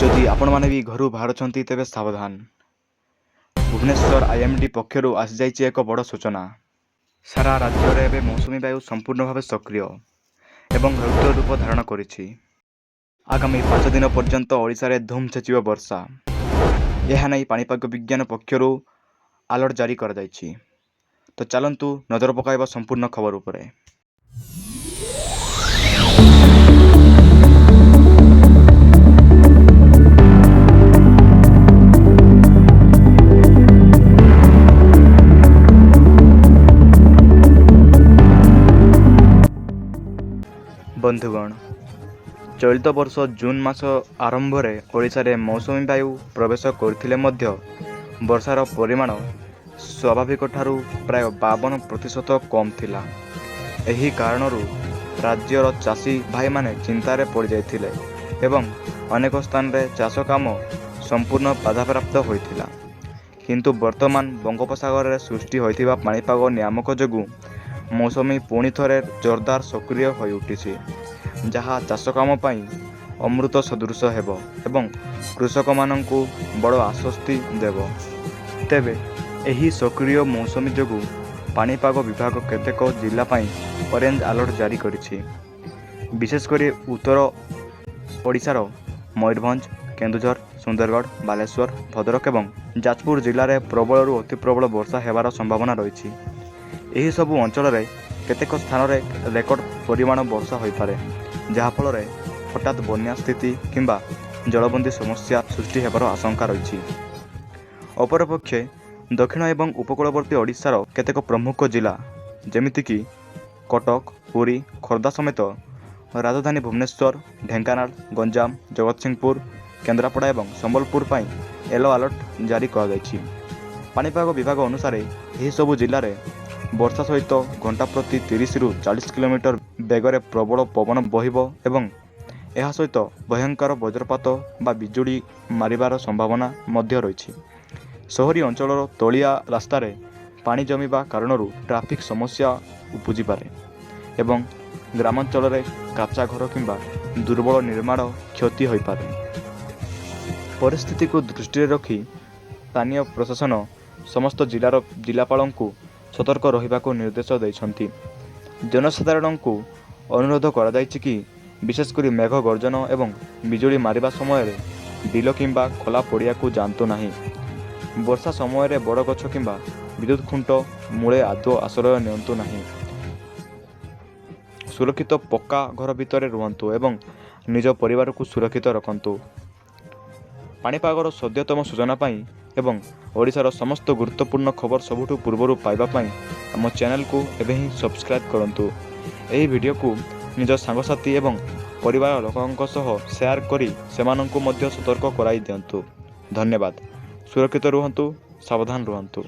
ଯଦି ଆପଣମାନେ ବି ଘରୁ ବାହାରୁଛନ୍ତି, ତେବେ ସାବଧାନ। ଭୁବନେଶ୍ୱର ଆଇଏମ୍ଡି ପକ୍ଷରୁ ଆସିଯାଇଛି ଏକ ବଡ଼ ସୂଚନା। ସାରା ରାଜ୍ୟରେ ଏବେ ମୌସୁମୀ ବାୟୁ ସମ୍ପୂର୍ଣ୍ଣ ଭାବେ ସକ୍ରିୟ ଏବଂ ରୌଦ୍ର ରୂପ ଧାରଣ କରିଛି। ଆଗାମୀ 5 ଦିନ ପର୍ଯ୍ୟନ୍ତ ଓଡ଼ିଶାରେ ଧୁମ୍ ଛେଚିବ ବର୍ଷା। ଏହା ନେଇ ପାଣିପାଗ ବିଜ୍ଞାନ ପକ୍ଷରୁ ଆଲର୍ଟ ଜାରି କରାଯାଇଛି। ତ ଚାଲନ୍ତୁ ନଜର ପକାଇବା ସମ୍ପୂର୍ଣ୍ଣ ଖବର ଉପରେ। ବନ୍ଧୁଗଣ, ଚଳିତ ବର୍ଷ ଜୁନ୍ ମାସ ଆରମ୍ଭରେ ଓଡ଼ିଶାରେ ମୌସୁମୀ ବାୟୁ ପ୍ରବେଶ କରିଥିଲେ ମଧ୍ୟ ବର୍ଷାର ପରିମାଣ ସ୍ୱାଭାବିକଠାରୁ ପ୍ରାୟ 52% କମ୍ ଥିଲା। ଏହି କାରଣରୁ ରାଜ୍ୟର ଚାଷୀ ଭାଇମାନେ ଚିନ୍ତାରେ ପଡ଼ିଯାଇଥିଲେ ଏବଂ ଅନେକ ସ୍ଥାନରେ ଚାଷ କାମ ସମ୍ପୂର୍ଣ୍ଣ ବାଧାପ୍ରାପ୍ତ ହୋଇଥିଲା। କିନ୍ତୁ ବର୍ତ୍ତମାନ ବଙ୍ଗୋପସାଗରରେ ସୃଷ୍ଟି ହୋଇଥିବା ପାଣିପାଗ ନିୟାମକ ଯୋଗୁଁ ମୌସୁମୀ ପୁଣି ଥରେ ଜୋରଦାର ସକ୍ରିୟ ହୋଇଉଠିଛି, ଯାହା ଚାଷ କାମ ପାଇଁ ଅମୃତ ସଦୃଶ ହେବ ଏବଂ କୃଷକମାନଙ୍କୁ ବଡ଼ ଆଶ୍ୱସ୍ତି ଦେବ। ତେବେ ଏହି ସକ୍ରିୟ ମୌସୁମୀ ଯୋଗୁଁ ପାଣିପାଗ ବିଭାଗ କେତେକ ଜିଲ୍ଲା ପାଇଁ ଅରେଞ୍ଜ ଆଲର୍ଟ ଜାରି କରିଛି। ବିଶେଷ କରି ଉତ୍ତର ଓଡ଼ିଶାର ମୟୂରଭଞ୍ଜ, କେନ୍ଦୁଝର, ସୁନ୍ଦରଗଡ଼, ବାଲେଶ୍ୱର, ଭଦ୍ରକ ଏବଂ ଯାଜପୁର ଜିଲ୍ଲାରେ ପ୍ରବଳରୁ ଅତିପ୍ରବଳ ବର୍ଷା ହେବାର ସମ୍ଭାବନା ରହିଛି। ଏହିସବୁ ଅଞ୍ଚଳରେ କେତେକ ସ୍ଥାନରେ ରେକର୍ଡ ପରିମାଣ ବର୍ଷା ହୋଇପାରେ, ଯାହାଫଳରେ ହଠାତ୍ ବନ୍ୟା ସ୍ଥିତି କିମ୍ବା ଜଳବନ୍ଦୀ ସମସ୍ୟା ସୃଷ୍ଟି ହେବାର ଆଶଙ୍କା ରହିଛି। ଅପରପକ୍ଷେ ଦକ୍ଷିଣ ଏବଂ ଉପକୂଳବର୍ତ୍ତୀ ଓଡ଼ିଶାର କେତେକ ପ୍ରମୁଖ ଜିଲ୍ଲା, ଯେମିତିକି କଟକ, ପୁରୀ, ଖୋର୍ଦ୍ଧା ସମେତ ରାଜଧାନୀ ଭୁବନେଶ୍ୱର, ଢେଙ୍କାନାଳ, ଗଞ୍ଜାମ, ଜଗତସିଂହପୁର, କେନ୍ଦ୍ରାପଡ଼ା ଏବଂ ସମ୍ବଲପୁର ପାଇଁ ୟେଲୋ ଆଲର୍ଟ ଜାରି କରାଯାଇଛି। ପାଣିପାଗ ବିଭାଗ ଅନୁସାରେ ଏହିସବୁ ଜିଲ୍ଲାରେ ବର୍ଷା ସହିତ ଘଣ୍ଟା ପ୍ରତି 30ରୁ 40 କିଲୋମିଟର ବେଗରେ ପ୍ରବଳ ପବନ ବହିବ ଏବଂ ଏହା ସହିତ ଭୟଙ୍କର ବଜ୍ରପାତ ବା ବିଜୁଳି ମାରିବାର ସମ୍ଭାବନା ମଧ୍ୟ ରହିଛି। ସହରୀ ଅଞ୍ଚଳର ତଳିଆ ରାସ୍ତାରେ ପାଣି ଜମିବା କାରଣରୁ ଟ୍ରାଫିକ୍ ସମସ୍ୟା ଉପୁଜିପାରେ ଏବଂ ଗ୍ରାମାଞ୍ଚଳରେ କାଚା ଘର କିମ୍ବା ଦୁର୍ବଳ ନିର୍ମାଣ କ୍ଷତି ହୋଇପାରେ। ପରିସ୍ଥିତିକୁ ଦୃଷ୍ଟିରେ ରଖି ସ୍ଥାନୀୟ ପ୍ରଶାସନ ସମସ୍ତ ଜିଲ୍ଲାର ଜିଲ୍ଲାପାଳଙ୍କୁ ସତର୍କ ରହିବାକୁ ନିର୍ଦ୍ଦେଶ ଦେଇଛନ୍ତି। ଜନସାଧାରଣଙ୍କୁ ଅନୁରୋଧ କରାଯାଇଛି କି ବିଶେଷ କରି ମେଘ ଗର୍ଜନ ଏବଂ ବିଜୁଳି ମାରିବା ସମୟରେ ବିଲ କିମ୍ବା ଖୋଲା ପଡ଼ିଆକୁ ଯାଆନ୍ତୁ ନାହିଁ। ବର୍ଷା ସମୟରେ ବଡ଼ ଗଛ କିମ୍ବା ବିଦ୍ୟୁତ ଖୁଣ୍ଟ ମୂଳେ ଆଦୌ ଆଶ୍ରୟ ନିଅନ୍ତୁ ନାହିଁ। ସୁରକ୍ଷିତ ପକ୍କା ଘର ଭିତରେ ରୁହନ୍ତୁ ଏବଂ ନିଜ ପରିବାରକୁ ସୁରକ୍ଷିତ ରଖନ୍ତୁ। ପାଣିପାଗର ସଦ୍ୟତମ ସୂଚନା ପାଇଁ ଏବଂ ଓଡ଼ିଶାର ସମସ୍ତ ଗୁରୁତ୍ୱପୂର୍ଣ୍ଣ ଖବର ସବୁଠୁ ପୂର୍ବରୁ ପାଇବା ପାଇଁ ଆମ ଚ୍ୟାନେଲକୁ ଏବେ ହିଁ ସବସ୍କ୍ରାଇବ୍ କରନ୍ତୁ। ଏହି ଭିଡ଼ିଓକୁ ନିଜ ସାଙ୍ଗସାଥି ଏବଂ ପରିବାର ଲୋକଙ୍କ ସହ ସେୟାର କରି ସେମାନଙ୍କୁ ମଧ୍ୟ ସତର୍କ କରାଇ ଦିଅନ୍ତୁ। ଧନ୍ୟବାଦ। ସୁରକ୍ଷିତ ରୁହନ୍ତୁ, ସାବଧାନ ରୁହନ୍ତୁ।